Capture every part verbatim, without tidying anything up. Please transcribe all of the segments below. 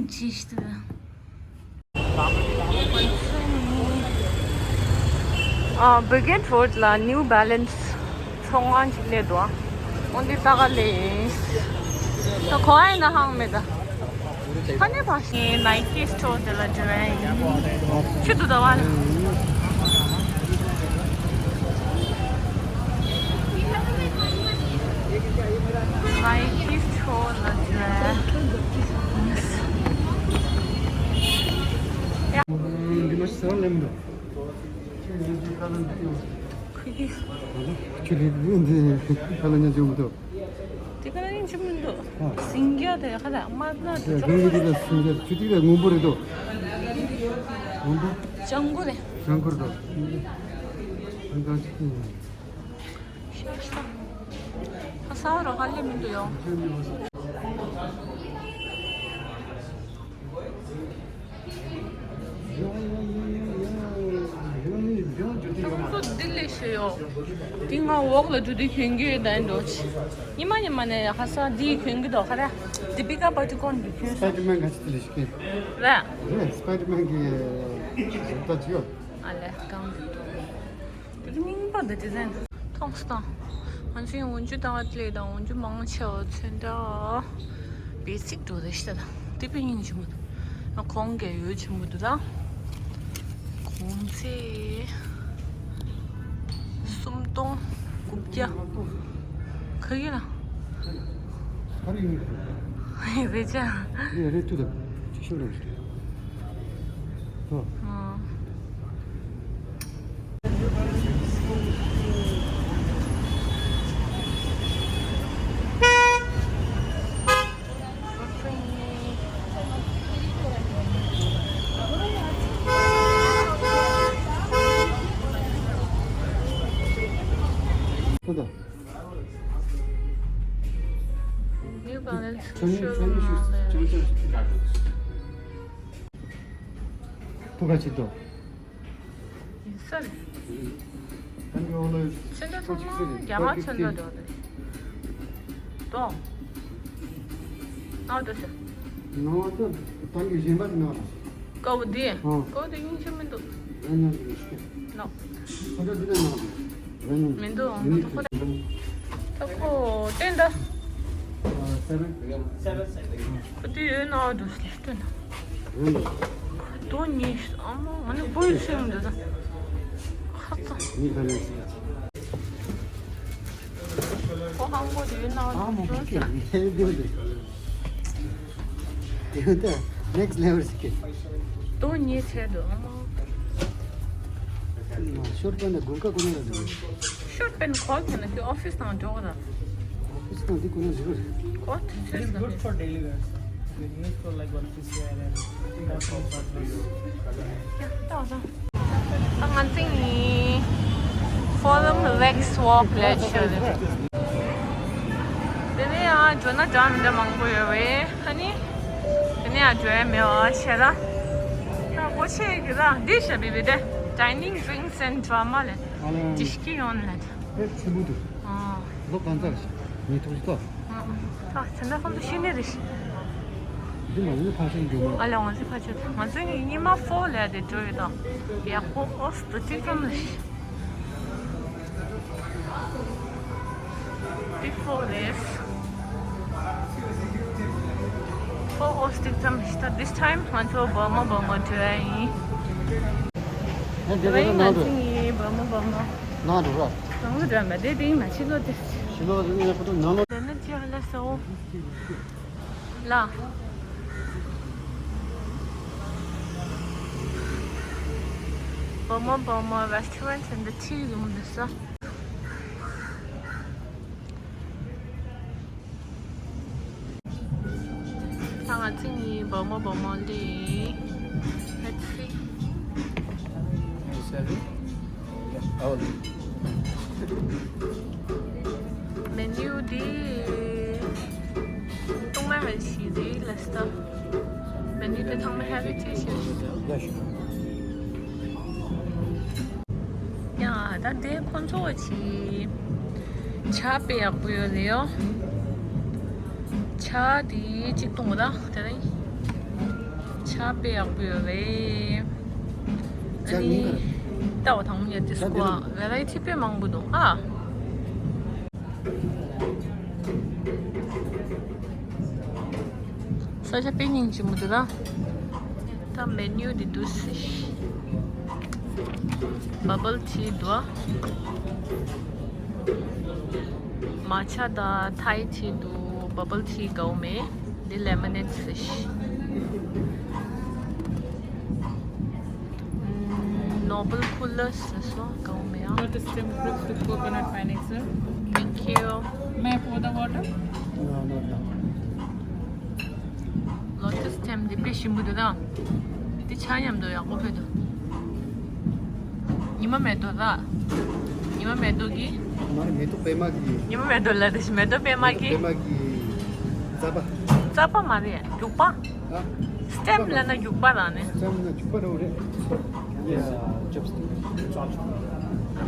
ཅི་ཞིག་ཨ། Brickell Road ལ་New Balance ཚོང་ཁང་ཅིག་སླེབས་འདུག་ཨ། འོ་འདི་ལྟ་ག་ལེ། ད་གོ་ཨེ་ན་ཧང་མེད་ད། ཁ་ནས་ཕར་ཞིག་Nike store དེ་ལ་འགྲོ་ཡ་ཡིན། ཆུ་དུ་ད་བ་ལ། Nike store ལ་འགྲོ་ཡ། འདི་མ་ཤི་ས་ལེམ་འདུག་ཁུ་གི། ཁྱོད་ལས་འདི་ཁ་ལ་ཉན་ཅུང་མི་འདུག་དེ་ག་ནས་ཡིན་གཅིག་མི་འདུག་ཨ། སིང་རྒྱ་དེ་ཁ་ལ་དམར་ནག་དེ་དེ་གི་དེ་ལ་སིང་རྒྱ་ཆུ་ཐིགས་ལ་སྔོན་པོ་རེད་དོ། སྔོན་པོ། ལྗང་གུ་རེད། ལྗང་གུ་རེད་དོ། ཨ་ག་ཅིག་ཡིན། ཤ་ཤ། ཁ་ས་རོ་ཧ་ལས་མི་འདུག་ཡོ། ཚོང་ཚོ་འདི་ལས་ཤེས་ཡོད། འདི་ང་འོག་ལ་འགྲོ་དུས་གྱོན་གྱི་ཡོད་ད་འགྲོ་ཆེ། ཉི་མ་ཉི་མ་ནས་ཧ་ས་འདི་གྱོན་གྱི་འདུག་ཁ་ར། འདི་པི་ཀ་པ་ཏུ་ཀོན་གྱི་གྱོན་སོང་། སྤའི་ཌར་མན་ག་ཅི་དེ་ལས་ཤེས། ར། རེད། སྤའི་ཌར་མན་གྱི་ད་ཅི་ཡོད། ཨ་ལས་གང་འདུག་དེ་རྙིང་པ་འདི་ཌི་ཛའིན་མཐོང་སྟངས། ང་ཚོའི་འོན་ཆུ་དང་ལས་དང་འོན་ཆུ་མང་ཆེ་བ་ཚོན་ཁྲ་བེ་སིག་འགྲོ་རེ་ཤི་ད་དེ་པའི་སྙིང་རྗེ་མོ་འདུག་གོང་གི་ཡོད་ཆེན་པོ་འདུག་ད། གོང་ཚད་སུམ་སྟོང་དགུ་བརྒྱ། ག་གི་ལ། ཨ་རི་ཡོད་རེད། རེད་ཅག་རེད་རེད་ཐུ་ད་ཅིག་ཤོད་རེད། ཨ། ཕུ་ག་ཅི་དོ། ཡིན་ས་རེད། ཚོན་ཁྲ་ཚང་མ་རྒྱ་མ་ཚོན་ཁྲ་འདྲ་རེད། དོ། ཨ་དོ་ཤ། ནང་དུ་ཏང་གི་གཞན་པ་ནང་དུ། ཀའོ་དེ། ཨོ། ཀའོ་དེ་ཡིན་གཅིག་མི་འདུག་ཨ་ནི་ནོ། ཚོན་ཁྲ་འདི་ནང་དུ། མི་འདུག་མི་འདུག་ད་ཁོ་བསྟན་ད། ཁོ་དེ་ཡོད་ན་འདུག་སྟོན། དོ་ཉིས་ཨ་མ་ང་ནི་བུ་ཡི་སེམས་འདི་ད། ཁ་ཚ། ཁོ་ཧང་གོ་དེ་ཡོད་ན་འདུག་སྟོན། དེ་ཡོད་ད་next level ཞིག་གི། དོ་ཉིས་ཆེ་འདུག་ཨ་མ། ཤོར་པ་ན་དགུན་ཁ་ཀུན་ལ་འདུག་ཤོར་པན་ཁོག་ཁྱེད་ནི་ཨོ་ཕིས་ནང་འགྲོ་གི་ར། ཨོ་ཕིས་ནང་འདི་ཀུན་ལ་འགྲོ་གི་རེད། ཨོ་ཐུ་ཚོད་ཟ་གི། Good for daily wear. Good for like one piece wear and ཡ་ཏོག་ཙམ། ད་ང་ཚོ་ཡིན། Fulham Lakes Walk ལས་ཆེ་རེད། དེ་ནས་ཡང་འགྲོ་ན་འདྲ་མི་འདྲ་མང་པོ་ཡོད་པས་ཨ་ནི། དེ་ནས་ཡང་འགྲོ་ཡ་མེད་པ་བྱས་ལ། ད་སྒོ་ཕྱེ་གི་ར་འདི་བྱ་བི་བི་དེ། Dining, drinks and drama ལས། ཨ་ལེ། ཅི་ཞིག་ཡོང་ལ། ཨེ་ཆེན་པོ་འདུག་ཨ། ལོ་གང་ཙམ་རེད། ཉིས་སྟོང་ཅིག་ཏོ། ཨ། ད་ཚེ་འདྲ་ཁོང་ཚོ་ཤེས་ནི་རེད། འདི་མ་ཡིན་ན་ཕ་ཆེན་འགྱོ་མ། ཨ་ལེ་ང་ཚོ་ཕ་ཆེན་ང་ཚོ་ཡིན་ཉི་མ་ཧྥོ་ལས་དེ་འགྲོ་ཡོད་དོ། ཡག་པོ་ཨོ་སྟོ་ཅིག་ཙམ་རེད། Big four རེད། ཧྥོ་ཨོ་སྟོ་ཅིག་ཙམ་རེད། ད་this time ང་ཚོ་བ་མོ་བ་མོ་འགྲོ་ཡ་ཡིན། ཨ་འདི་རེད་ང་ཚོ་ཡིན་བ་མོ་བ་མོ། ནང་དུ་ར། ནང་དུ་འགྲོ་མ་དེ་དེ་ཡིན་ན་ཕྱི་ལོགས་དེ། ཕྱི་ལོགས་དེ་ཡིན་ན་ཁོ་ཚོ་ནང་ལོགས། དེ་ནི་ཅི་ཧ་ལ་སོ། ལ། བ་མོ་བ་མོ་restaurant in the tea room འདི་ས། ད་ང་ཚོ་གཉིས་བ་མོ་བ་མོ་འདི་ཡིན། Let's see. Seven? Yeah, all. Menu འདི་ཐོག་མ་ཧ་ཤི་རེད་ལ་སྟ། Menu འདི་ཐོག་མ་ཧ་རེད་ཅེས་ཤེས། Yeah, sure. ཡ་ད་དེ་ཁོང་ཚོ་བ་ཆི་ཇ་དཔེ་ཡག་པོ་ཡོད་རེད་ཡོ། ཇ་དེ་གཅིག་གཏོང་གོ་ད་དེ་རིང་། ཇ་དཔེ་ཡག་པོ་ཡོད་རེད། ཇ་ཨ་ནི་ཉིན་ག་རེ། ལྟ་བ་དང་མཉམ་དུ་ཇ་སྐོར་འདི་ལ། ཝེ་རའི་ཊི་དཔེ་མང་པོ་འདུག་ཨ། ས་ཆ་དཔེ་སྙིང་རྗེ་མོ་འདུག་ད། ད་མེ་ནིའུ་འདི་འདུག་སེ། བ་བལ་ཊི་འདུག་ཨ། མ་ཆ་དང་ཐའི་ཊི་འདུག་བ་བལ་ཊི་གའུ་མེ། འདི་ལེ་མོ་ནེ་ཌི་ཟེར་ཤག་ནོ་བལ་ཁུ་ལར་ཟེར་སོང་གའུ་མེ་ཡ། Lotus stem cooks with coconut pine extract. Thank you. May I pour the water? No, no, no. Lotus stem འདི་དཔེ་ཞིམ་པོ་འདུག་ད། འདི་ཆ་མཉམ་དུ་ཡག་པོ་ཕེབས་འདུག་ཉི་མ་མེ་ཏོག་ད། ཉི་མ་མེ་ཏོག་གི། མ་རེད། མེ་ཏོག་པད་མ་གི། ཉི་མ་མེ་ཏོག་ལ་དེ་བཞིན་མེ་ཏོག་པད་མ་གི། མེ་ཏོག་པད་མ་གི་རྩ་བ། རྩ་བ་མ་རེད། རྒྱུག་པ། ཨ། སི་ཊེམ་ལབ་ན་རྒྱུག་པ་རང་ནི། སི་ཊེམ་ལབ་ན་རྒྱུག་པ་རང་རེད། Yes, uh, chopstick.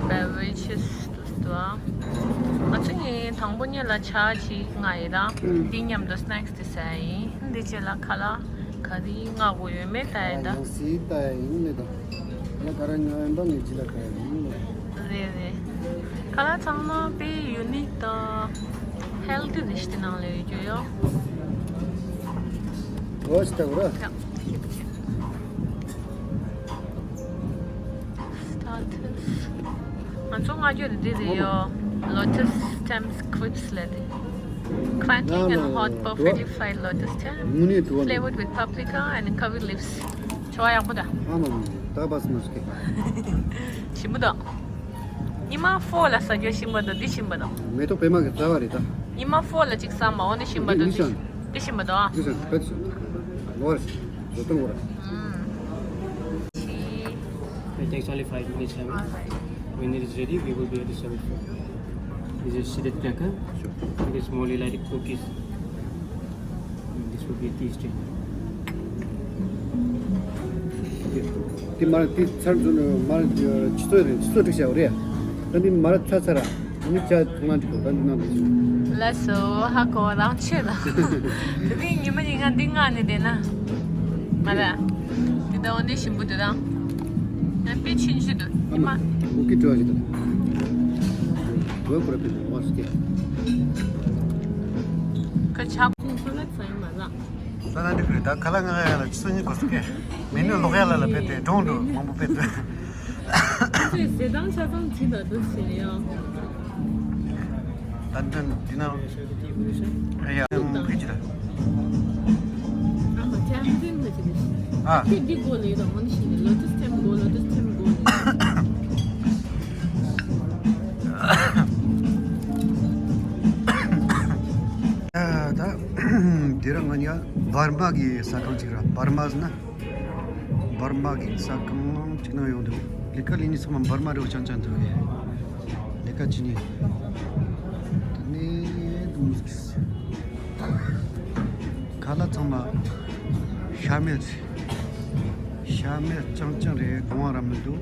Beverages དུ་དུ་ཨ། ང་ཚོ་ཡིན་དང་པོ་ཉིད་ལ་ཇ་ཅིག་མངགས་ཡིན་ད། འདི་མཉམ་དུ་སི་ནེག་སི་དེ་ཟ་ཡིན། འདི་རྗེས་ལ་ཁ་ལག་ག་རེ་མངག་དགོས་ཡོད་མེད་ལྟ་ཡིན་ད། ཡང་སྲིད་ལྟ་ཡིན་མེད་ད། ཡང་ག་རེ་ཉོ་ཡིན་པ་ངས་ཇི་ལ་ལྟ་ཡིན་མེད། རེད་རེད། ཁ་ལག་ཚང་མ་དཔེ་ཡུ་ནིག་དང་ཧེལ་ཐི་རེད་ཤག་དེ་ནང་ལ་ཡོད་རྒྱུ་ཡོད། འོ་ཅི་ལྟ་བུ་ར། ཡ། Starters. ང་ཚོ་མངགས་རྒྱུ་འདི་རེད་ཡོ། Lotus Stems Crisps ལབ་དེ། Crackling and hot perfectly fried lotus stem flavored with paprika and curry leaves. ཆོ་བ་ཡག་པོ་ད། ཨ་མ་མ། ད་བས་མ་སྐད། ཞིམ་པོ་ད། ཉི་མ་ཕོར་ལ་ཟ་རྒྱུ་ཞིམ་པོ་ད། འདི་ཞིམ་པོ་ད། མེ་ཏོག་པད་མ་གི་རྩ་བ་རེད་ད། ཉི་མ་ཕོར་ལ་གཅིག་ཟ་མ་འོ་ནི་ཞིམ་པོ་ད། འདི་ཞིམ། འདི་ཞིམ་པོ་ད། འདི་ཞིམ། ཕེབས་སོང་། ནོར། བཟོ་སྟངས་འོར། It takes only five minutes, I mean. When it is ready, we will be able to serve it for you. This is seeded cracker. Sure. It is small elastic cookies. And this will be a tea stain. དེ་མར་དེ་ཚར་འཛུལ་ནས་མར་ཆུ་ཚོད་རེད། ཆུ་ཚོད་སྒྲིག་བྱ་བ་རེད། ད་འདི་མར་ཚར་ཚར་ར། ཨ་ནི་ཇ་ཐུང་ང་འགྲིག་གོ། ད་འདི་ནང་འགྲིག་སོང་། ལགས་སོ། ཧ་གོ་རང་ཆོས་ལ། དེ་རིང་ཉི་མ་ཉིན་ང་འདི་མངགས་ནས་བསྡད་ན། མ་ར། འདི་ད་འོ་ནི་ཞིམ་པོ་འདུག་ད། ཡང་དཔེ་ཆུང་ཆུང་འདུག་ཉི་མ། འུ་གི་བྲོ་ཞིག་ད། གོས་བོར་བ་ཕེབས་འོ་སྐད། ཁ་ཆག་ཁུང་ཁོ་ལ་ཚ་ཡིན་མ་ར། ད་ན་འགྲིག་རེད། ད་ཁ་ལག་མངགས་ཡ་ལ་ཆུ་ཚོད་གཉིས་འགོར་སོང་སྐད། མེ་ནུ་ལོག་ཡ་ལ་ལ་ཕེབས་ཏེ་གྲོང་དུ་མང་པོ་ཕེབས་ཏེ། ཟས་དང་ཆ་ཚང་བྱིན་ད་འདུག་ཟེར་ཡང་། ད་འདི་འདི་ན་ཡ་ཕེབས་ཀྱི་ད། ཨ་མ་ཅན་ཅན་ལ་ཅི་རེད། ཨ། ཁྱེད་འདི་གོ་ལེ་ད་འོ་ནི་ཞིག་ལོ་ཏུ་སི་ཐེམ་གོ་ལོ་ཏུ་སི་ཐེམ་གོ་ལེ། ད་དེ་རིང་ང་ཡ་འབར་མ་གི་ཟ་ཁང་ཅིག་ར། འབར་མ་ཟེར་ན། འབར་མ་གི་ཟ་ཁང་ཅིག་ནང་ཡོང་འདུག་ལས་ཀ་ལས་ནི་ཚང་མ་འབར་མ་རེ་བ་ཅང་ཅང་འདུག་ལས་ཀ་བྱེད་ནི། དེ་ནས་དུ་མུ་ཁ་ལག་ཚང་མ་ཤ་མེད་རེད། ཤ་མེད་རྐྱང་རྐྱང་རེད། གོང་བ་ར་མི་འདུག་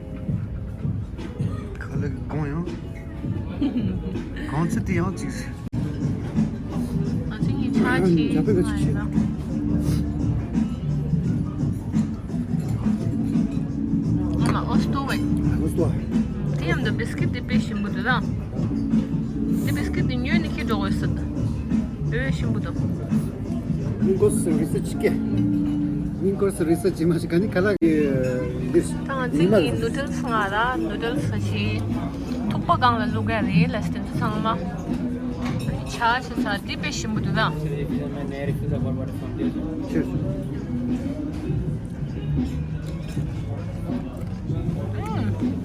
ཁ་ལག་གི་གོང་ཡང་གོང་ཚད་དེ་ཡང་ཅིག་ང་ཚོ་གཉིས་ཆ་ཆེ་ང་ཡིན་ན། ཨ་མ་ཨོ་སྟོ་བས། ཨོ་སྟོ། དེ་མཉམ་དུ་བིས་ཀིཊ་དེ་དཔེ་ཞིམ་པོ་འདུག་ད། དེ་བིས་ཀིཊ་དེ་ཉོས་ནས་ཁྱེར་འགྲོ་དགོས་སྲིད། དཔེ་ཞིམ་པོ་འདུག་ཉིན་གུང་སི་རི་སི་ཅི་ཀེ། ཉིན་གུང་སི་རི་སི་ཅི་མ་ཞིག་ག་ནི་ཁ་ལག་གི་འདིར། ད་ང་ཚོ་གཉིས་ནུ་ཌལ་སི་མངགས་ར། ནུ་ཌལ་སི་ཞིག་ཐུག་པ་སྒང་ལ་བླུག་ག་རེད་ལ། དེ་ཚོ་ཚང་མ་ཆ་ཆེ་ས་དེ་དཔེ་ཞིམ་པོ་འདུག་ད། ཨུམ།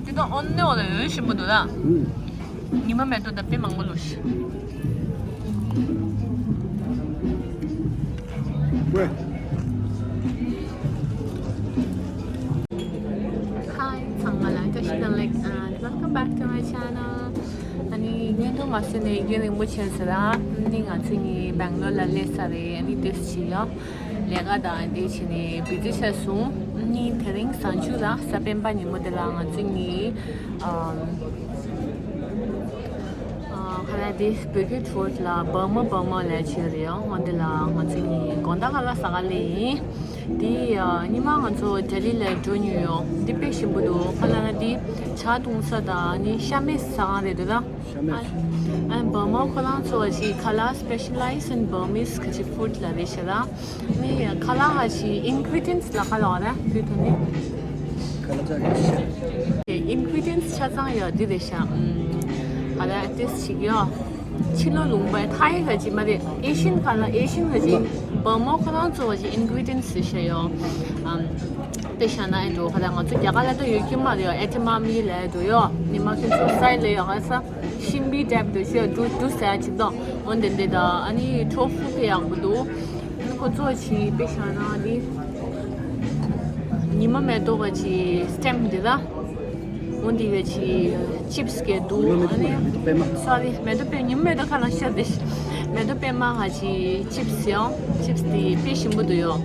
དེ་དང་ཨོ་ནི་འོ་ལ་ཡོད་ཞིམ་པོ་འདུག་ད། ཨུམ། ཉི་མ་མེ་ཏོག་ད་དཔེ་མང་པོ་ལོ་ཤི། ཝེ། Hi ཚང་མ་ལ་བཀྲ་ཤིས་བདེ་ལེགས། And welcome back to my channel. ཨ་ནི་བརྙན་ཐུང་མ་བཟོས་ནས་རྒྱུན་རིང་པོ་ཕྱིན་ཟེར་ཨ་ནི་ང་ཚོ་གཉིས་སྦེང་ལོར་ལ་སླེབས་ཚར་རེད། ཨ་ནི་དེ་ཕྱི་ཡོ། ལས་ཀ་དང་འདི་བྱས་ནས་བི་ཛི་ཆགས་སོང་། ནི་དེ་རིང་གཟའ་མཇུག་ར་གཟའ་སྤེན་པ་ཉིན་མོ་དེ་ལ་ང་ཚོ་གཉིས་ཨམ་ཨ་ཁ་ལག་དེ་བྷི་གྷེཊ་ཧོ་ཊེལ་ལ་བར་མ་བར་མ་ལབ་བྱས་རེད། འོ་དེ་ལ་ང་ཚོ་གཉིས་དགོང་དག་ཁ་ལག་ཟ་ག་སླེབས་ཡིན། འདི་ཨ་ཉི་མ་ང་ཚོ་ལྡི་ལི་ལ་འགྲོ་མྱོང་ཡོད། འདི་དཔེ་ཞིམ་པོ་འདུག་ག་ལབ་ན་འདི་ཇ་འཐུང་ས་དང་ནི་ཤ་མེད་ཟ་ཁང་རེད་འདུག་ད། ཤ་མེད། ཨ་ཨ་འབར་མ་ཁོ་རང་ཚོ་ཞིག་color specialize in Burmese ག་ཅིག་food ལ་རེད་ཤག་ད། ནི་color ཧ་ཅིག་ingredients ལ་ག་ལབ་རེད་བོད་ཐོག་ནས། color ཇ་གི་ཤ། ingredients ཆ་ཚང་ཡོད་འདི་རེད་ཤག་ཨམ་ག་ལབ་ཏེས་ཞིག་ཡོད། ཕྱི་ལོགས་ལུང་པའི་ཐའི་ག་ཅིག་མ་རེད། ཨེ་ཤན་ག་ལ་ཨེ་ཤན་ག་ཅིག་འབར་མ་ཁོ་རང་ཚོ་ག་ཅིག་ingredients ཟེར་ཤག་ཡོད། ཨམ་དཔེ་བཞག་ན་ཨེ་འགྲོ་ག་ལ་ང་ཚོ་རྒྱ་གར་ལ་ད་ཡོད་ཀྱི་མ་རེད་ཡོད། edamame ལ་འགྲོ་ཡོད། ཉི་མ་ཁྱོད་ཚོ་སའི་ལ་ཡོད་ག་ས་ཤིང་པི་type དུ་ཤོད་འགྲོ་འགྲོ་ཟེར་ཅིག་དང་འོན་ཏེ་འདི་ད་ཨ་ནི་tofu དཔེ་ཡག་པོ་འདུག་ཨ་ནི་ཁོ་ཚོ་ག་ཅིག་དཔེ་བཞག་ན་ཨ་ནི་ཉི་མ་མེ་ཏོག་ག་ཅིག་stem འདི་ད། འོ་འདི་ག་ཅིག་chips གས་འདུག་ཨ་ནི་sorry མེ་ཏོག་པད་མ་ཉི་མ་མེ་ཏོག་ཁ་ལ་ཤར་ཏེ་མེ་ཏོག་པད་མ་ག་ཅིག་chips ཡང་chips དེ་དཔེ་ཞིམ་པོ་འདུག་ཡོད།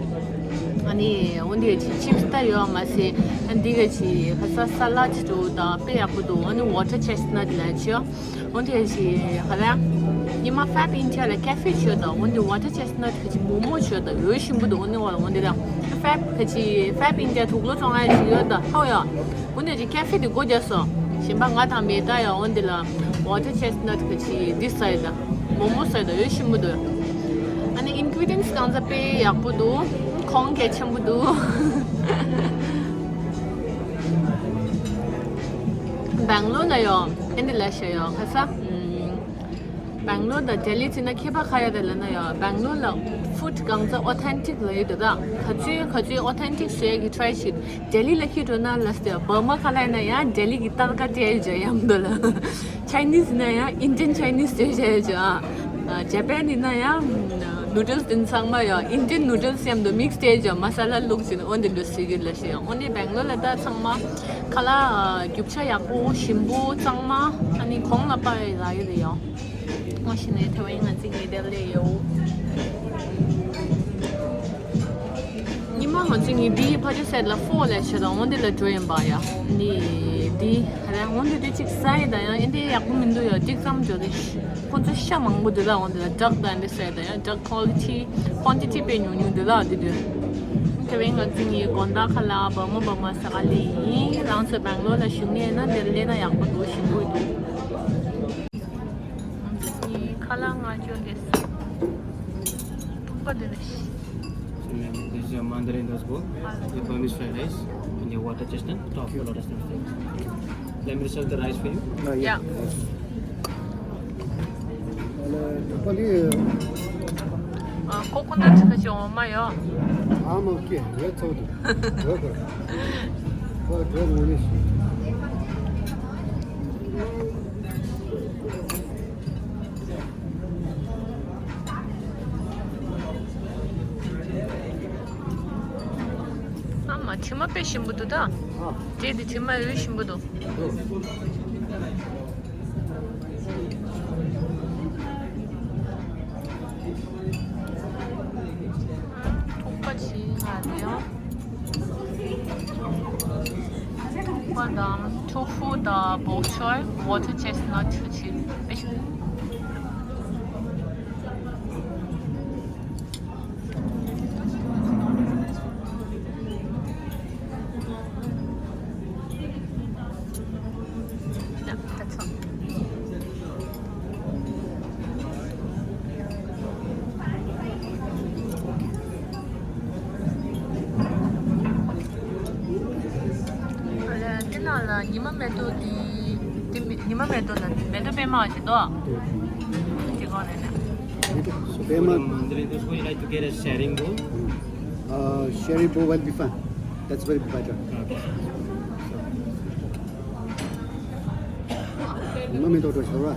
ཨ་ནི་འོ་འདི་ག་ཅིག་chips ད་ཡོད་མ་ཟད་ཨ་འདི་ག་ཅིག་ག་ས་salad འདུག་ད་དཔེ་ཡག་པོ་འདུག་ཨ་ནི་water chestnut ལ་ཅིག་འོ་འདི་ག་ཅིག་ག་རེ་ཉི་མ་Fab India ལ་cafe ཅིག་ཡོད་ད། འོ་འདི་water chestnut ག་ཅིག་མོག་མོག་ཅིག་ཡོད་ད། འོ་ཞིམ་པོ་འདུག་འོ་འདི་འོ་འདི་ད་Fab ག་ཅིག་Fab India དུག་ལོ་བཙོང་ཡ་ཅིག་ཡོད་ད་ཧ་ཡ། འོ་འདི་ག་ཅིག་cafe དེ་སྒོ་རྒྱག་སོང་། གཞན་པ་ང་དང་མེད་ད་ཡ། འོ་འདི་ལ་water chestnut ག་ཅིག་འདི་ཟ་ཡི་ད། མོག་མོག་ཟ་ཡི་ད། འོ་ཞིམ་པོ་འདུག་ཨ་ནི་ingredients གང་ཚ་དཔེ་ཡག་པོ་འདུག་གོང་གལ་ཆེན་པོ་འདུག་བེང་ལོར་ལ་ཡོད། ཨ་འདི་ལ་ཤ་ཡོད་ག་ས། བེང་ལོར་དང་ལྡི་ལི་བྱས་ན་ཁྱད་པར་ག་རེ་རེད་ལབ་ན་ཡང་བེང་ལོར་ལ་food གང་ཚ་authentic ལབ་ཡོད་འདུག་ད། ག་ཚོད་ག་ཚོད་authentic བཟོ་ཡ་གི་try བྱེད། ལྡི་ལི་ལ་ཁྱེད་འགྲོ་ན་ལ་སྟེ་འབར་མ་ག་ལབ་ན་ཡང་ལྡི་ལི་གི་ཏར་ཀ་སྤྲད་ཡོད་ཅག་ཡམ་དུ་ལ། Chinese ཡིན་ན་ཡང་Indian Chinese སྤྲད་བྱས་ཡོད་ཅག་ཨ་Japan ཡིན་ན་ཡང་noodles དེ་ཚང་མ་ཡང་Indian noodles མཉམ་དུ་mix བྱས་ཡོད་ཅག་མ་ས་ལ་བླུགས་བྱས་ནས་འོ་འདི་འདྲ་བཟོས་ཀྱི་ལ་ཤི་ཡང་འོ་ནི་བེང་ལོར་ལ་ད་ཚང་མ་ཁ་ལག་རྒྱུ་ཆ་ཡག་པོ་ཞིམ་པོ་གཙང་མ་ཨ་ནི་གོང་ལ་དཔག་ཡོད་ལ་ཡོད་རེད་ཡང་། ང་ཤི་ནས་ཐེ་ཝན་ང་ཚོ་ངའི་དེབ་ལས་ཡོད། ཉི་མ་ང་ཚོ་ངའི་འདིའི་ཕ་ཇོ་སེད་ལ་ཕོ་ལས་བྱེད་དང་འོན་ཏེ་ལ་འགྲོ་ཡིན་པ་ཡ། ནི་འདི་ར་འོན་ཏེ་དེ་གཅིག་ས་ཡི་དང་ཡང་ཨེ་འདི་ཡག་པོ་མི་འདུག་ཡ། གཅིག་ཙམ་འགྲོ་དེ་ཁོ་ཚོ་ཤ་མང་པོ་འདུག་ལ་འོན་ཏེ་ལ་ཌག་དང་འདི་ས་ཡི་དང་ཡང་ཌག་ཁོ་ལི་ཊི་ཁོན་ཊི་ཊི་དཔེ་ཉུང་ཉུང་འདུག་ལ་འདི་དུས། ཐེ་ཝན་ང་ཚོ་ངའི་དགོང་དག་ཁ་ལག་བ་མོ་བ་མ་ས་ག་ལི་ཡིན། རང་ཚོ་བེང་ལོར་ལ་བཞུགས་ནས་ན་འདིར་སླེབས་ན་ཡག་པོ་འདུག་ཞིམ་པོ་འདུག་ཁ་ལག་ང་ཅོ་ལེས། ཐུག་པ་འདི་ནས། So, ma'am, this is your mandarin rasgul, your Burmese fried rice, and your water chestnut, topped with lotus nut. Let me serve the rice for you. Uh, yeah. Yeah. Uh, coconut ག་ཅིག་འོ་མ་ཡོད། I'm okay. Let's go. Okay. For drug only. ཨ་མ་དྲི་མ་དཔེ་ཞིམ་པོ་འདུག་ད། ཨ། དེ་དེ་དྲི་མ་རུལ་ཞིམ་པོ་འདུག་འདུག་ཐུག་པ་ཅིག་ང་རེད། ཐུག་པ་དང་ཐུག་ཧྥུ་དང་བོག་ཆོལ་water chestnut ཅིག་དཔེ་ཞིམ། དེ་ནང་ལ་ཉི་མ་མེ་ཏོག་དེ་དེ་མི་ཉི་མ་མེ་ཏོག་ལ་མེ་ཏོག་པད་མ་ཞིག་འདུག་དེ་གོ་རེད་ནས། Pema, Mandarin, this way, like to get a sharing bowl? Uh, sharing bowl will be fine. That's very better. Okay. ཉི་མ་མེ་ཏོག་འགྲོ་ཤོར་བ།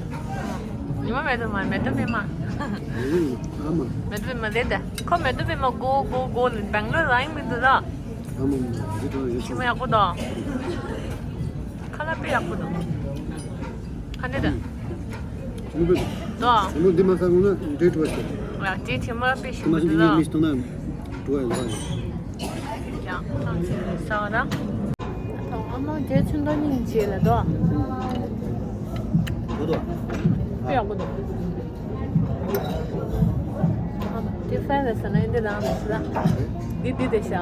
ཉི་མ་མེ་ཏོག་མ་མེ་ཏོག་པད་མ། ཨུམ། ཨ་མ། མེ་ཏོག་པད་མ་རེད་ད། ཁོ་མེ་ཏོག་པད་མ་གོ་གོ་གོ་ལ་བེང་ལོར་རང་མི་འདུག་ད། ཨ་མ་མ་འདི་འགྲོ་ཡོད་ཤི། མ་ཡག་པོ་ད། ཁ་ལག་དཔེ་ཡག་པོ་འདུག་ཁ་ནས་ད། ཨུམ། ཅི་མོ་དཔེ་འདུག་ད། ཅི་མོ་འདི་མ་ཟ་རུང་ན་འདྲེ་འགྲོ་བ་ཞིག་ཡ་དེ་ཅི་མ་དཔེ་ཞིག་འདི་མ་ཟ་འདུག་ད། མི་སྟོང་ན་འགྲོ་ཡ་ལ། ཡང་ཐང་ཆེན་ཟ་བ་དང་། ཨ་མ་དེ་ཚུན་ད་སྙིང་རྗེ་ལ་དོ། དོ་དོ། དཔེ་ཡག་པོ་འདུག་ཨ་མ། ཅིག་fried rice་ཟེར་ན་འདི་རང་རེད་ཤག་འདི་འདི་དེ་ཤག་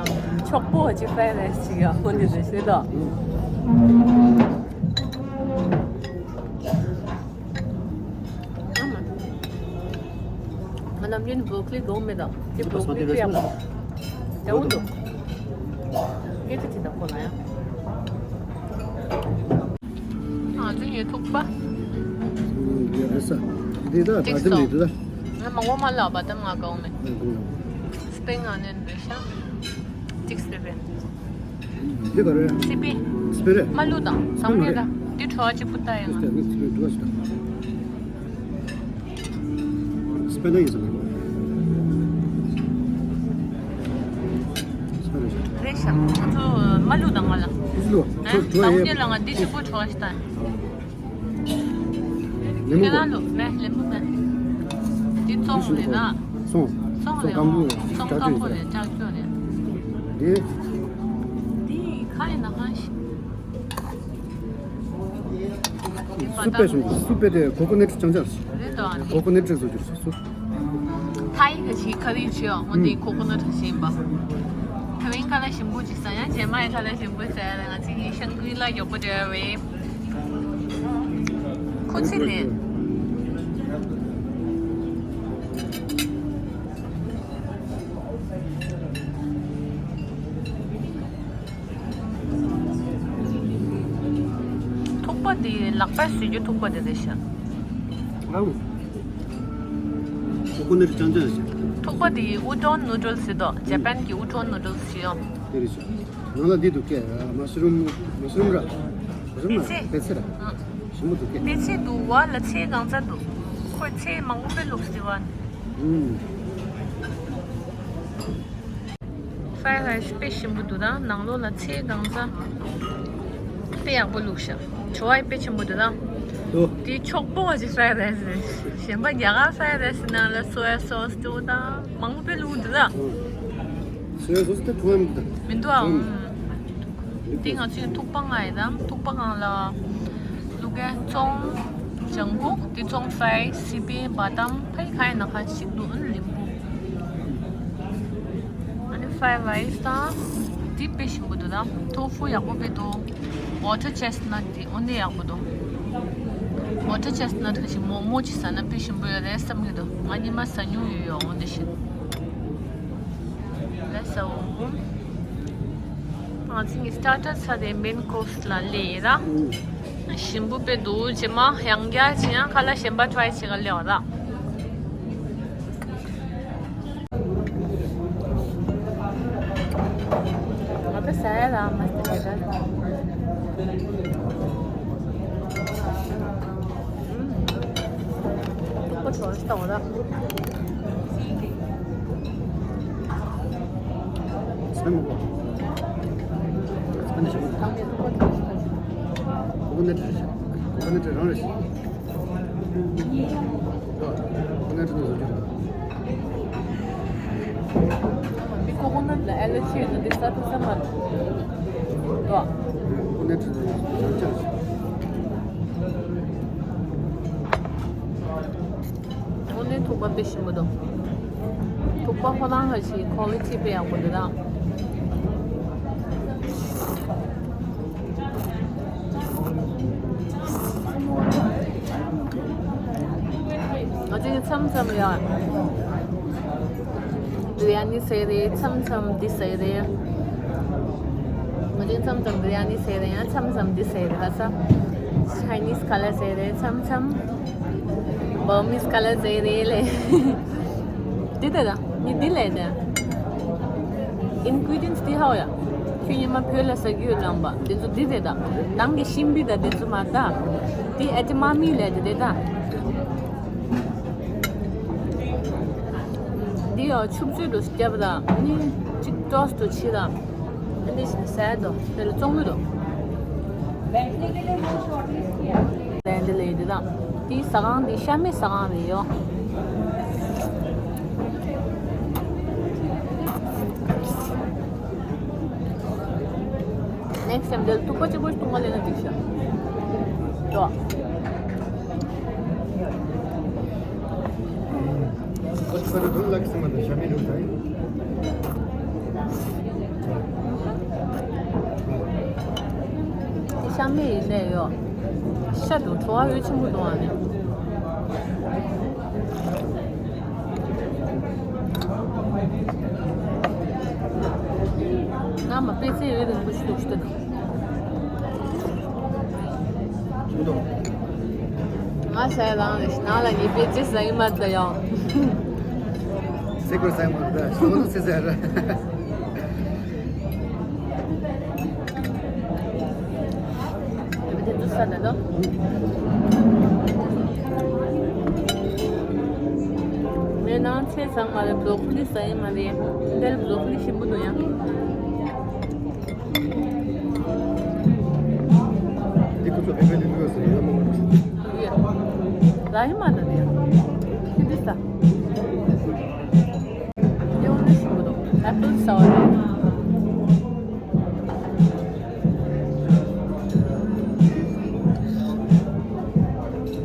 ཕྱུག་པོ་ཅིག་fried rice་ཅིག་ཡོད། འོ་འདི་དེ་ཤག་དོ། ང་ནམ་རྒྱུན་broccoli་དགོས་མེད་དོ། ཅིག་broccoli་ཕུད་ཡག་པོ་དེ་འོ་འདུག་སྐད་ཆ་ཅིག་དང་ཁོ་ལ་ཡང་། ང་ཚོ་ཡོད་ཐུག་པ། འདི་ད་བ་དམ་མེད་འདུག་ད། ང་མང་པོ་མ་ལ་བ་དམ་ང་དགའ་བོ་མེད། Spring onion་རེད་ཤག་ཅིག་སི་པེ་རེད། འདི་ག་རེད། སི་པེ། སི་པེ་རེད། མ་ལུ་དང་ཟམ་རེད་ད། འདི་བྲོ་བ་ཅིག་པུ་ཏ་ཡང་། སི་པེ་རེད། སི་པེ་ན་ཡིན་ཟེར་ལ། སི་པེ་རེད་ཤག་རེད་ཤག་ང་ཚོ་མ་ལུ་དང་ང་ལ། ཨ་ཟམ་རེད་ལ། ང་འདི་ཅིག་པུ་བྲོ་བ་ཞིག་ད། ལེམ་བུ། ཁྱེད་རང་ལོ་མེ་ལེམ་བུ་མེ། འདི་བཙོང་རེད་ན། བཙོང་། བཙོང་རེད། སྐམ་པོ་རེད། བཙོང་སྐམ་པོ་རེད། ལྕགས་ཀྱོག་རེད། འདི། འདི་ཁ་ཡིན་ན་ཁ་ཤི། འདི་སུ་པེ་སུ་སུ་པེ་དེ་coconut་ཅང་ཅང་། རེད་དོ། Coconut་ཅིག་བཟོ་རྒྱུ་སུ། ཐའི་ག་ཞིག་ཁ་རི་ཆེ་འོ་འདི་coconut་ཞིག་ཡིན་པ། ཐ་མིན་ཁ་ལ་ཞིམ་པོ་ཅིག་ཟ་ཡང་རྗེས་མ་ཡི་ཁ་ལ་ཞིམ་པོ་ཟ་ཡ་ལ་ང་ཚོ་ཡི་ཤང་ཀུའི་ལ་མགྱོགས་པོ་འབྲེལ་བའི། ཁོ་ཚེ་ལས། ཐུག་པ་འདི་ལག་པས་བཟོས་རྒྱུ་ཐུག་པ་འདི་རེད་ཤག་ཨང་། ཁོ་ཁོ་ནི་རི་ཅང་ཅང་ཞིག་ཐུག་པ་འདི་ཨུ་ཏོན་ནུ་ཌལ་སི་དོ། ཇ་པན་གི་ཨུ་ཏོན་ནུ་ཌལ་སི་ཡོད། དེ་རེད་ཤག་ནང་ལ་འདི་འདུག་སྐད། མ་ཤི་རུམ། མ་ཤི་རུམ་ར། མ་ཤི་རུམ་ར། པེ་ཚེ། པེ་ཚེ་ར། ཞིམ་པོ་འདུག་སྐད། པེ་ཚེ་འདུག་བ་ལ་ཚེ་གང་ཚ་འདུག་ཁོས་ཚེ་མང་པོ་པའི་ལུགས་སི་བ། ཨུམ། fried rice་དཔེ་ཞིམ་པོ་འདུག་ད་ནང་ལོགས་ལ་ཚལ་གང་ཚ། དཔེ་ཡག་པོ་བླུགས་ཤག་བྲོ་བ་དཔེ་ཆེན་པོ་འདུག་ད། འདུག་དེ་ཕྱུག་པོ་ཅིག་fried rice་རེད། གཞན་པ་རྒྱ་གར་fried rice་ནང་ལ་soya sauce་དེ་འོ་ད་མང་པོ་བླུགས་འདུག་ད། soya sauce་དེ་ཐུང་ཡང་མི་འདུག་མི་འདུག་ཨ། ཨུམ། དེ་ང་ཚོའི་ཐུག་པ་ང་ཡི་དམ་ཐུག་པ་གང་ལ། ལུག་གའི་བཙོང་། ལྗང་ཁུ་དེ་བཙོང་ཕའི་སི་པའི་བ་དམ་ཕའི་ཁ་ཡི་ན་ཁ་ཞིག་འདུག་ཨ་ནི་ལིམ་བུ། ཨ་ནི་fried rice་དང་དེ་དཔེ་ཞིམ་པོ་འདུག་ད་ཐོ་ཧྥུ་ཡག་པོ་དཔེ་འདུག water chestnut་དེ་ཨོ་ནི་ཡག་པོ་འདུག water chestnut་ག་ཞིག་མོག་མོག་ཅིག་ཟ་ན་དཔེ་ཞིམ་པོ་ཡོད་རེད་བསམ་གྱི་འདུག་ང་ཉི་མ་ཟ་མྱོང་ཡོད་ཡོད་ཨོ་ནི་ཞིག Let's go. ང་ཚོ་གི་starter་ཚར་ཏེ་main course་ལ་སླེབས་ཡིན་ར། ཞིམ་པོ་དཔེ་འདུག་རྗེས་མ་ཡང་བསྐྱར་བྱེད་ཡང་ཁ་ལག་གཞན་པ་try་བྱེད་ག་སླེབས་པ་ར། ང་ཚོ་ཟ་ཡ་ལ་མ་ཟ་ཡ་ད། ཐུག་པ་གྲོ་ཞིག་བཏང་བ་ལ། སེམས་ཀོ། སེམས་ནི་ཞིག་ཁོ་ནི་དྲི་ཞིག་ཁོ་ནི་དྲི་རང་རེ་ཞིག་ཁོ་ནི་དྲི་ནི་བཟོ་རྒྱུ་རེད། མི་ཀོ་ཀོ་ནཊ་ལ་ཨེ་ལར་ཇི་ཡོད་ན་འདི་ཟ་ཐུབ་ས་མ་རེད། ཨོ་ནེ་ཁྲི་ལ་ཡོད་ཅག་ཅག་ཨོ་ནེ་ཐུག་པ་དཔེ་ཞིམ་པོ་འདུག་ཐུག་པ་ཁོ་རང་ཧ་ཅི་ཀོ་ལི་ཊི་དཔེ་ཡག་པོ་འདུག་ད། ང་ཚོའི་མཚམས་མཚམས་ཡ། བི་རི་ཡ་ནི་ཟེར་རེད། མཚམས་མཚམས་འདི་ཟེར་རེད། ང་ཚོའི་མཚམས་མཚམས་བི་རི་ཡ་ནི་ཟེར་རེད། ཡང་མཚམས་མཚམས་འདི་ཟེར་རེད། ཧ་ས། ཆའི་ནིས་ཁ་ལག་ཟེར་རེད། མཚམས་མཚམས་བར་མིས་ཁ་ལག་ཟེར་རེད་ལེ། འདི་ལྟ་ད། ནི་འདི་ལས་ནས། ཨིན་གྷི་རི་ཌི་ཡན་སི་འདི་ཧའོ་ཡ། ཁྱོད་ཉི་མ་བོད་ལ་ཟ་རྒྱུ་ཡོད་ལམ་པ་འདི་ཚོ་འདི་རེད་ད། ནང་གི་ཤིང་བི་ད་འདི་ཚོ་མ་ད། འདི་ཨེ་ཏི་མ་མི་ལས་འདི་རེད་ད། འདི་ཡོ་ཆུ་བཙོས་དུ་བརྒྱབ་ད། ནི་གཅིག་ཊོས་ཊི་དུ་བྱེད་ད། འདི་ཞིག་ཟས་དོ། དེ་ལ་བཙོང་གི་འདུག་བཙོང་གི་འདུག་ལན་འདི་ལས་འདི་དང་། འདི་ཟ་ཁང་འདི་ཤ་མེད་ཟ་ཁང་རེད་ཡོ། ནེག་སི་ཊའིམ་འདི་ལ་ཐུག་པ་གཅིག་པོ་བཏུང་བ་ལེན་ན་འགྲིག་ཤག་ཡོ། ཨོ་ ཤ་མེད་ཡིན་ནས་ཡོ། ཤ་འདུག་བྲོ་བ་འོད་ཆེན་པོ་འདུག་ཨ་ནི། ང་མ་པེ་ཙེ་ཡོད་དུ་འདུག་ཤི་འདུག་ཤི་འདུག་ང་ཟ་ཡ་ལང་རེ་ཤི་ནང་ལ་ངའི་པེ་ཙེ་ཟ་ཡི་མ་ད་ཡང་། ཟེ་གོ་ཟ་ཡི་མ་ད་ཤི་ནོ་ཟེ་ཟ་ར། དེ་ཚོ་ས་ད་དོ། ངས་ནང་ཚེ་ཚང་མ་ལ་བོ་ཀོ་ལི་ཟ་ཡི་མ་རེད། དེར་བོ་ཀོ་ལི་ཞིམ་པོ་འདུག་ཡ། འདི་ཁོ་ཚོ་བེ་བེ་ལི་ལུ་ཟེར་ཡོད་མོ། ཡོད། ཟ་ཡི་མ་ད་དེ། ཁྱི་འདི་ཟ། ཡོང་ནི་ཞིམ་པོ་འདུག་ཨེ་པལ་སོར།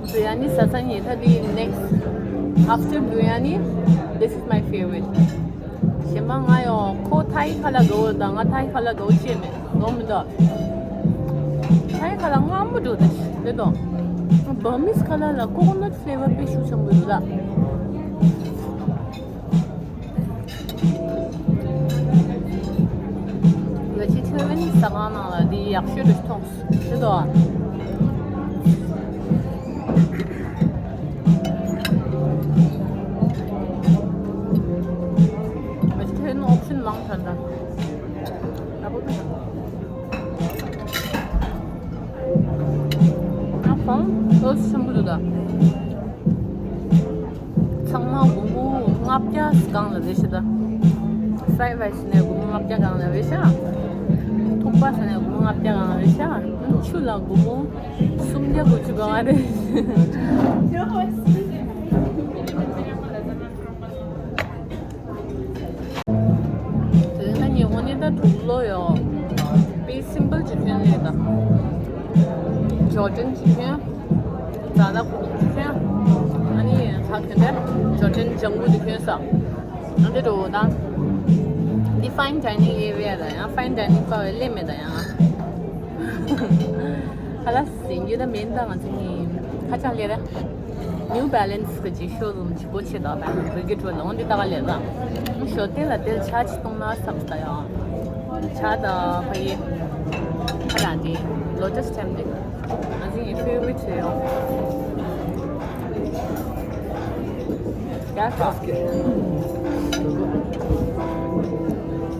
བི་རི་ཡ་ནི་ཟ་ས་ཉེ་ཐ་དེ་next after biryani, this is my favorite. གཞན་པ་ང་ཡང་ཁོ་ཐའི་ཁ་ལག་དགའ་བོ་དང་ང་ཐའི་ཁ་ལག་དགའ་བོ་བྱས་མེད་ལོ་མི་འདུག་ཐའི་ཁ་ལག་སྔ་མོ་འགྲོ་དེ་རེད་དོ། བར་མིས་ཁ་ལག་ལ་ཀོ་ཀོ་ནཊ་ཕི་ལེ་ཝར་དཔེ་ཤུགས་ཆེན་པོ་ཡོད་ལ། ང་ཚོའི་ཐེ་ཝན་ཟ་ཁང་ནང་ལ་འདི་ཡག་ཤོས་རེད་མཐོང་། ཤི་དོ། ང་ཚོའི་ཐེ་ཝན་ཨོབ་ཤན་མང་དྲགས་འདྲ། ཨ་ཕོ་ཨོ་ཆེན་པོ་འདུག་ད། ཚང་མ་སྒོར་མོ་ལྔ་བརྒྱ་སྒང་ལ་རེད་ཤག་ད། ཧྥ་རའེ་རའེ་སི་ནས་སྒོར་མོ་ལྔ་བརྒྱ་སྒང་ལ་རེད་ཤག་ཐུག་པ་ཟ་ནས་སྒོར་མོ་ལྔ་བརྒྱ་སྒང་ལ་རེད་ཤག་ཆུ་ལ་སྒོར་མོ་སུམ་བརྒྱ་དགུ་བཅུ་སྒང་ལ་རེད། དེ་ན་ཉི་ཧོང་ནི་ད་དུག་ལོ་ཡོ། པི་སིམ་པལ་ཅིག་ཁྱོན་ལས་ད། ཇོར་ཌན་ཅིག་ཁྱོན། ཛ་ད་ཁུག་ཅིག་ཁྱོན། ཨ་ནི་ཁ་ཁྱོན་ད་ཇོར་ཌན་ཇང་གུ་ཅིག་ཁྱོན་ས། ཨ་འདི་འགྲོ་ད། འདི་ཕའིན་ཌའི་ནིང་ཨེ་རི་ཡ་ད་ཡང་ཕའིན་ཌའི་ནིང་པ་བའི་ལས་མེད་ད་ཡང་། ཁ་ལག་ཟིན་རྒྱུ་ད་མེད་ད་ང་ཚོ་ནི་ཁ་ཆག་ལས་ར། ནིའུ་བྷེ་ལེན་སི་གི་ཅིག་ཤོ་རུམ་ཅིག་སྒོ་ཕྱེ་དོ་ད་བི་གི་ཊོ་ལོང་འདི་ལྟ་ག་ལས་ད། ཞོ་ཏེ་ལ་ཏེལ་ཆ་ཅིག་གཏོང་ན་བསམ་ད་ཡང་། ཆ་ད་ཕ་ཡི། ཁ་ར་འདི་ལོ་ཊས་སི་སི་ཊེམ་འདི། ང་ཚོ་ཡི་ཕེ་ཝ་རི་ཊི་ཡོད། ཡ་ཁ།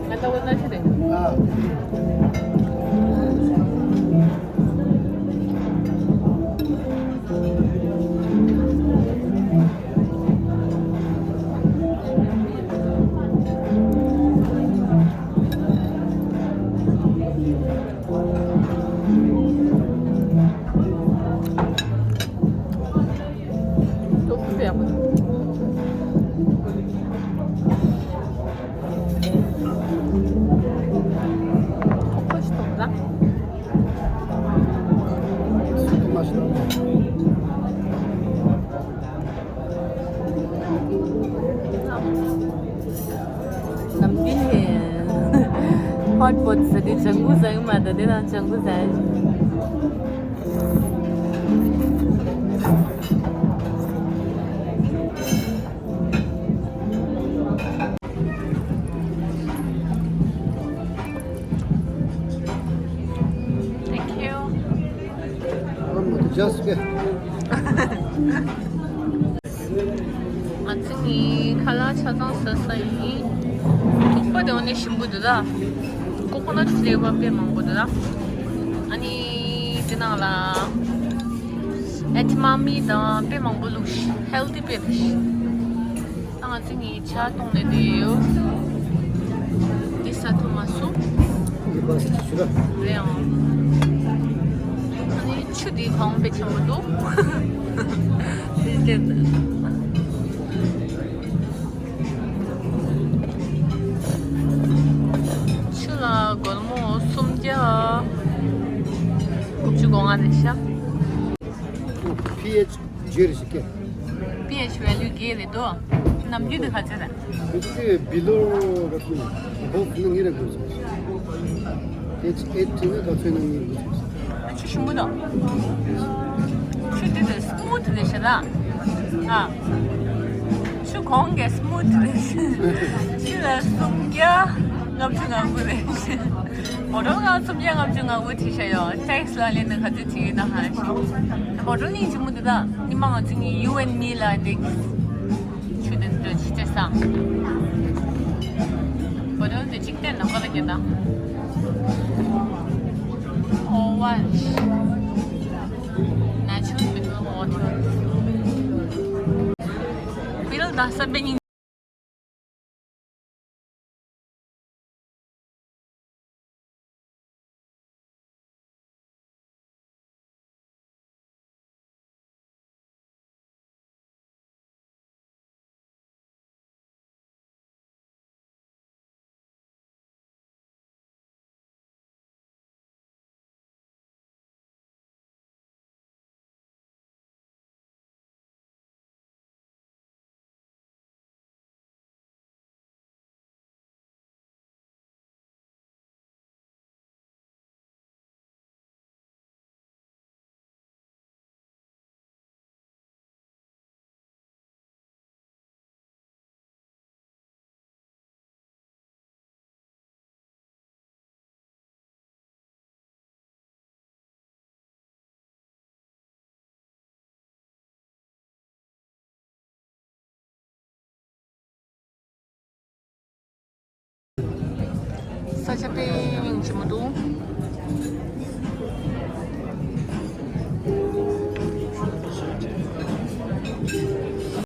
ང་ད་བོ་ན་ཆི་རེད། ཏོག་ཙམ་ཡག་པོ་འདུག་ཁོ་ཞིག་གཏོང་ད། སུ་དུ་མ་ཞིག་གཏོང་། ནམ་རྒྱུན་ནས་ཧོ་ཊི་པོ་ཊི་ཟ་དུས་ལྗང་གུ་ཟ་གི་མ་རེད། དེ་དང་ལྗང་གུ་ཟ་ཡ། Thank you. ང་ཚོ་ནི་ཁ་ལག་ཆ་ཚང་ཟ་ས་ཡིན། ཐུག་པ་དེ་འོ་ནས་ཞིམ་པོ་འདུག་ད། ཀོ་ཀོ་ནཊ་ཕི་ལེ་ཝར་དཔེ་མང་པོ་འདུག་ད། ཨ་ནི་དེ་ནང་ལ་ཨེ་ཌི་མ་མི་དང་དཔེ་མང་པོ་བླུགས་ཤིང་ཧེལ་ཐི་དཔེ་རེད། ད་ང་ཚོ་ནི་ཇ་བཏུང་ནས་བསྡད་ཡོད། འདི་ཟ་ཐུབ་མ་སོང་། འདི་པ་སི་ཅི་ཆུ་ར། རེད་ཨང་། ཨ་ནི་ཆུ་འདི་གང་དཔེ་ཆེན་པོ་འདུག་འདི་སྟེར་ནས། ཆུ་ལ་སྒོར་མོ་སུམ་བརྒྱ་དགུ་བཅུ་གོ་ལྔ་རེད་ཤག་ཕི་ཨེཆ་བརྗེ་རེ་ཞིག་སྐད། པི་ཨེཆ་ཝེ་ལུ་བརྒྱད་རེད་དོ། ནམ་རྒྱུན་དུ་ག་ཚོད་རེད། It's below ག་ཚོད་ན། Above ན་ངེད་རེ་དགོས་སོང་། H eight ན་ག་ཚོད་ན་ངེད་དགོས་སོང་། ཆུ་ཞིམ་པོ་དང་། ཆུ་དེ་དེ་smooth རེད་ཤག་ད། ཨ། ཆུ་གོང་གི་smooth རེད། ཆུ་ལ་སུམ་བརྒྱ་ལྔ་བཅུ་ང་དགུ་རེད། bottle གང་སུམ་བརྒྱ་ལྔ་བཅུ་ང་དགུ་བྲིས་བཞག་ཡོད། Tax ལ་ལེན་ན་ག་ཚོད་བྲིས་ཡོད་ན་ཧ་ཤི། bottle གཉིས་ཆེན་མོ་འདུག་ད། ཉི་མ་ང་ཚོ་གཉིས་you and me ལ་འདི་ཆུ་དེ་འདྲ་ཅི་སྟེ་ས། bottle དེ་གཅིག་སྟེ་ནམ་མཁའ་ལ་འགྱེལ་ན། Orange natural mineral water. Bill དང་ས་པེ་ནི། ས་ཆ་དཔེ་སྙིང་རྗེ་མོ་འདུག